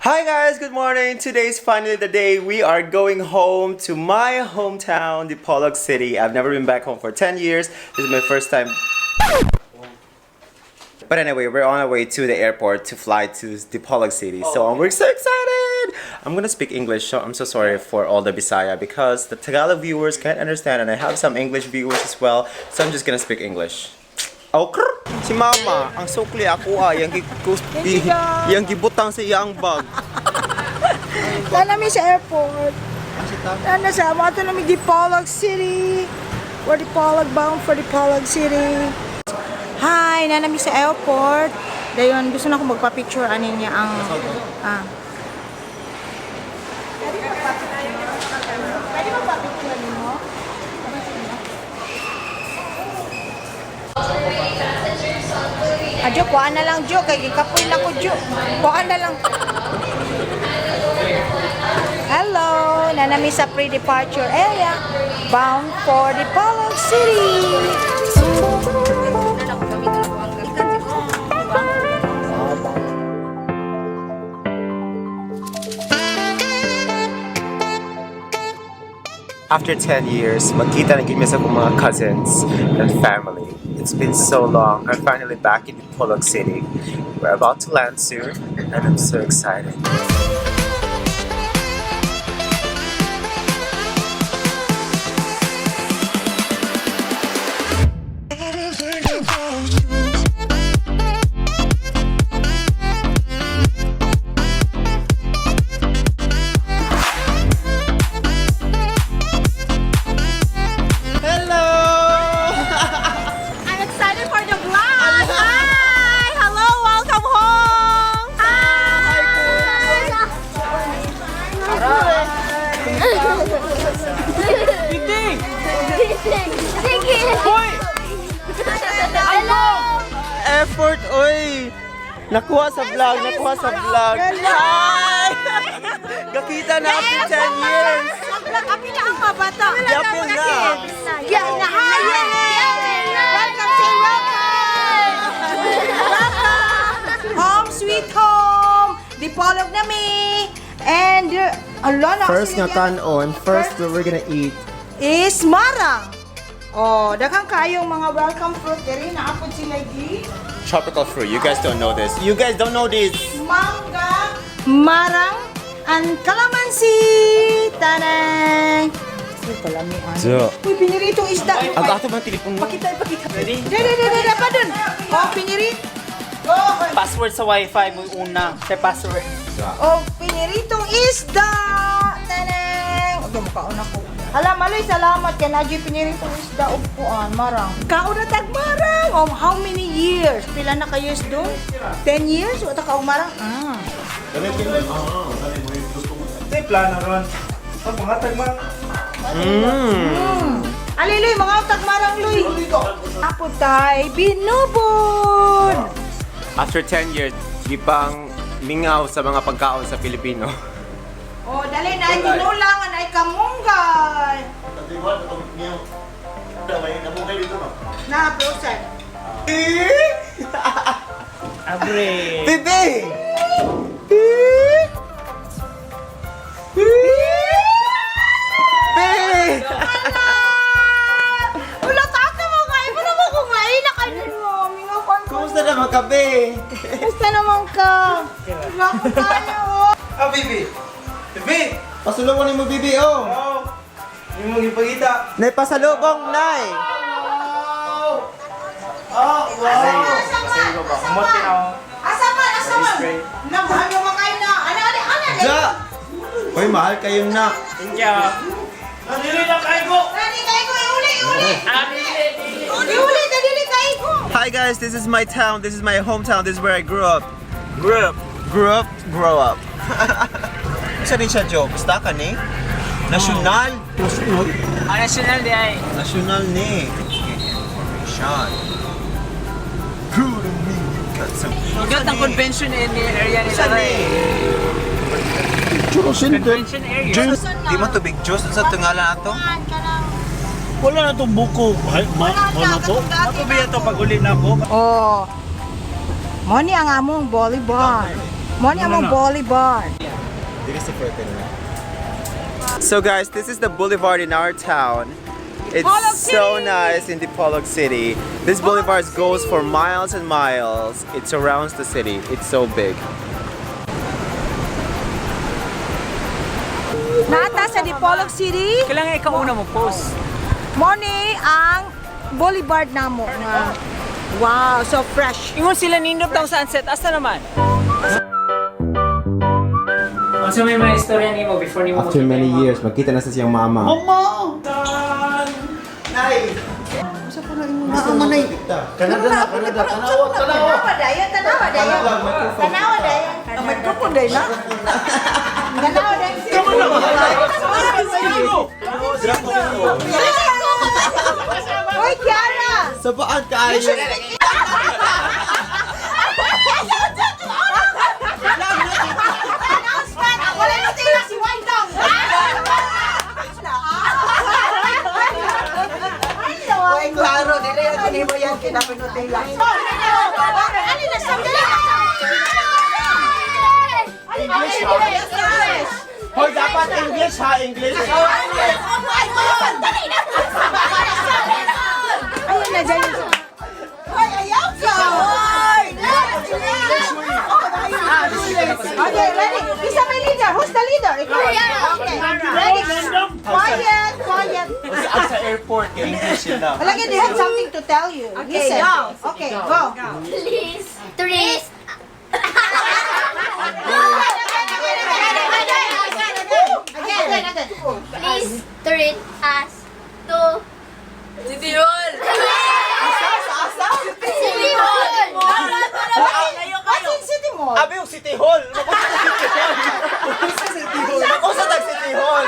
Hi guys, good morning. Today's finally the day we are going home to my hometown, Dipolog City. I've never been back home for 10 years. This is my first time. But anyway, we're on our way to the airport to fly to Dipolog City. So we're so excited! I'm gonna speak English, so I'm so sorry for all the Bisaya because the Tagalog viewers can't understand and I have some English viewers as well. So I'm just gonna speak English. Okay. Si Mama, ang sukli ako ay, yang gibutang sa iyang bag. Naa mi sa airport. Naa sa mo na mi Dipolog City. We're Dipolog bound for Dipolog City. Hi, naa mi sa airport. Dayon gusto na ko magpa-picture ani niya ang ah. Pwede magpa-picture? Pwede magpa-picture nimo? Adyo, kuhaan na lang, Jo. Kay gikapoy na ko, Jo. Kuhaan na lang. Hello! Naa na mi sa pre-departure area. Bound for Dipolog City. After 10 years, magkita na kami sa akong mga cousins and family. It's been so long. I'm finally back in Dipolog City. We're about to land soon, and I'm so excited. Hello! I'm excited for the vlog! Hi! Hello! Welcome home! Hi! Sige! Hello! Effort, oy! Nakuha sa vlog, nakuha sa vlog. Hi! Gakita na after 10 years! Apil na ang mga bata. Yapil na! Yeah, na hi! Welcome, say welcome! Welcome! Home sweet home! Dipolog na mi! And, ala na. First nga kanon, first that we're gonna eat. Is marang. Oh, daghang kayong mga welcome fruit diri naapod sila gi. Tropical fruit, you guys don't know this. You guys don't know this! Mangga, marang, and kalamansi. Tanang. Uy, kalamian. So, Uy, piniritong isda. Ang ato man telepon mo. Pakita, pakita. Ready? Dere, dere, dere, pa dun. Oh, pinirit. Oh, Password sa wifi mo una. Sa password. oh, piniritong isda. Tanang. Okay, mukhaon ako. Hala, maloy, salamat kay Nadyo piniritong isda og kuan, marang. Kaon na tag marang. Oh, how many years? Pila na ka years doon? 10 years? Wala ka og marang? Ah. Ito plano ron. Pag mga tagma. Aliloy, mga tag marang luy. Apo tay binubod. After 10 years, gipang mingaw sa mga pagkaon sa Pilipino. Oh, dali na tinulangan ay kamunggay. Na, frozen. Abre. Bebe! Bebe! Wala taas naman kayo. Wala mo kung lain na kayo mo. Mingaw ko. Kumusta naman ka, be? Kumusta naman ka? Wala ko tayo. Ah, baby! Baby! Pasulungan ni mo, bibi, oh! Oh! Yung mong ipagita. Nay, pasalubong, nay! Oh, wow! Asa man? Asa man? Asa man? Asa man? Na, mahal naman kayo na. Ano, ano, ano? Ja! Hoy, mahal kayong na. Thank you. Nadili na kayo ko! Dali kayo ko. Iuli, iuli. Iuli, dali kayo ko. Hi guys, this is my town. This is my hometown. This is where I grew up. Grew up. Grew up, grow up. Isa rin siya, Joe. Basta ka ni? National. Ah, national di ay. National ni. Information. Prove to me you got some. Got ang convention area nila. Isa ni. Convention area. Di mo tubig juice sa tungalan ato? Wala na itong buko. Ay, ma, ano to? Ako ba ito pag uli na ako? Oh. Mo ni ang among volleyball. Mo ni among boulevard. So guys, this is the boulevard in our town. It's Dipolog so City! nice in Dipolog City. This boulevard goes for miles and miles. It surrounds the city. It's so big. Nata sa Dipolog City. Kailangan ikaw una mo post. Mo ni ang boulevard namo nga. Wow, so fresh. Ingon sila nindot daw sunset. Asa naman? Unsa may mga istorya nimo before nimo After many years, magkita na sa siyang mama. Mama! Nay! Canada na, Canada. Tanawa, tanawa. Tanawa dayon, tanawa dayon. Tanawa dayon. Ang microphone dayon na. Tanawa dayon. Hoy, Kiara! Sa paan kaayo? Announcement! Wala na tila si Windong! Ay, klaro, dili yung kanimo yan, kinapinutila. Ano na sa English? Hoy, dapat English ha, English. Ayun na dyan. Hoy, ayaw ka! Okay, ready? Isa may leader. Who's the leader? Ikaw. Okay. Ready? Quiet, quiet. Sa airport, English yun na. Alagi, they have something to tell you. Okay, Listen. Okay, go. Please. Tourist. Again, again. Please treat us to City Hall. City Hall. What's in City Mall? Abi yung City Hall! Makusa sa City Hall! Makusa sa City Hall! Makusa sa City Hall!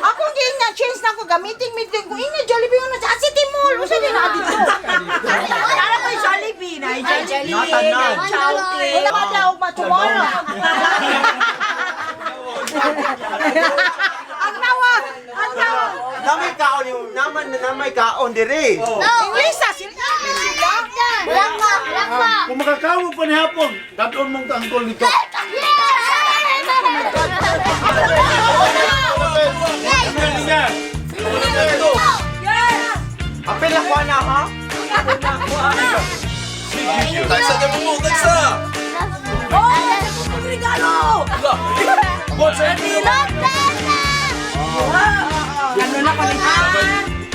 Ako ging na change na ako gamitin meeting ko ina Jollibee na sa City Mall. Usa din na dito. Tara ko yung Jollibee na, yung Jollibee, Natanan. na Chowking. Wala pa daw ma tomorrow. Ang tawa, ang tawa. Namay kaon yung naman na namay kaon dire. English sa sila. English sila. Lakma. Lakma. Kung makakawa pa ni hapon, dadon mong tangkol nito. Apil ako na ha. Tagsa na mo, tagsa!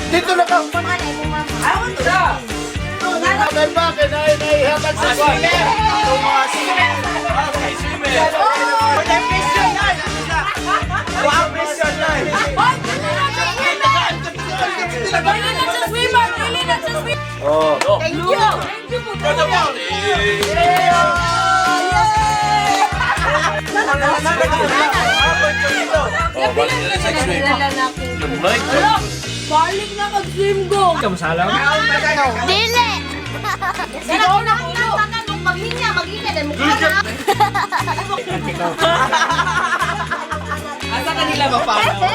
Dito na ka! Dahil ba, kaya naihatag sa kwan. Wow, mission life. Oh. Thank you. Kamusalam? Dili. Ikaw na ulo. Maglinya, maglinya dahil mukha na. Asa kanila mapalo?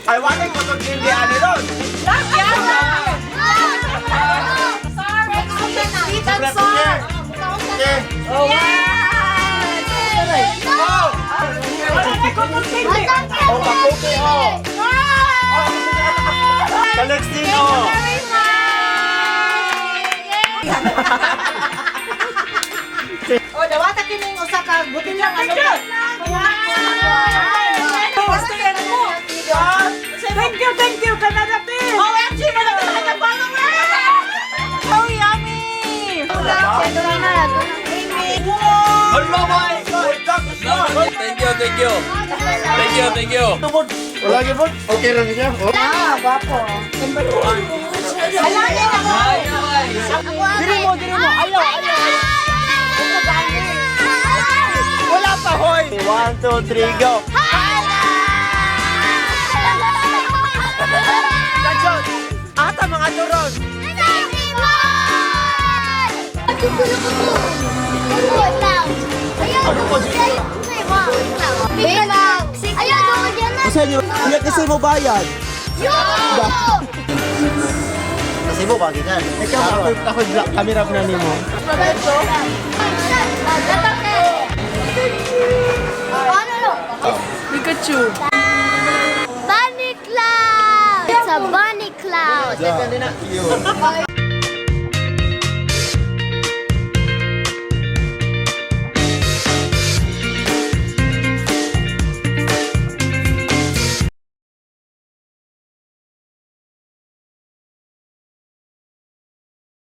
I want to go to India ani ron. Oh! Oh, pakuki oh. Kalexino. O, dawata kini yung usa ka buti lang ano. Thank you, thank you, Canada Pin. OMG, malapit na ka follower. So yummy. Thank you, thank you. Thank you, thank you. Wala gyud po? Okay lang siya. Oh. Ah, gwapo. Alagi na ko. Diri mo, diri mo. Ayaw, ayaw. Wala pa hoy. 1 2 3 go. Kajon. Ata mga turon. Ayaw, Usa niyo, uya kasi mo bayad. Yo! Kasi mo bagay kan. Ikaw ako ako camera ko na nimo. Thank you. Pikachu. Bunny cloud! It's a bunny cloud.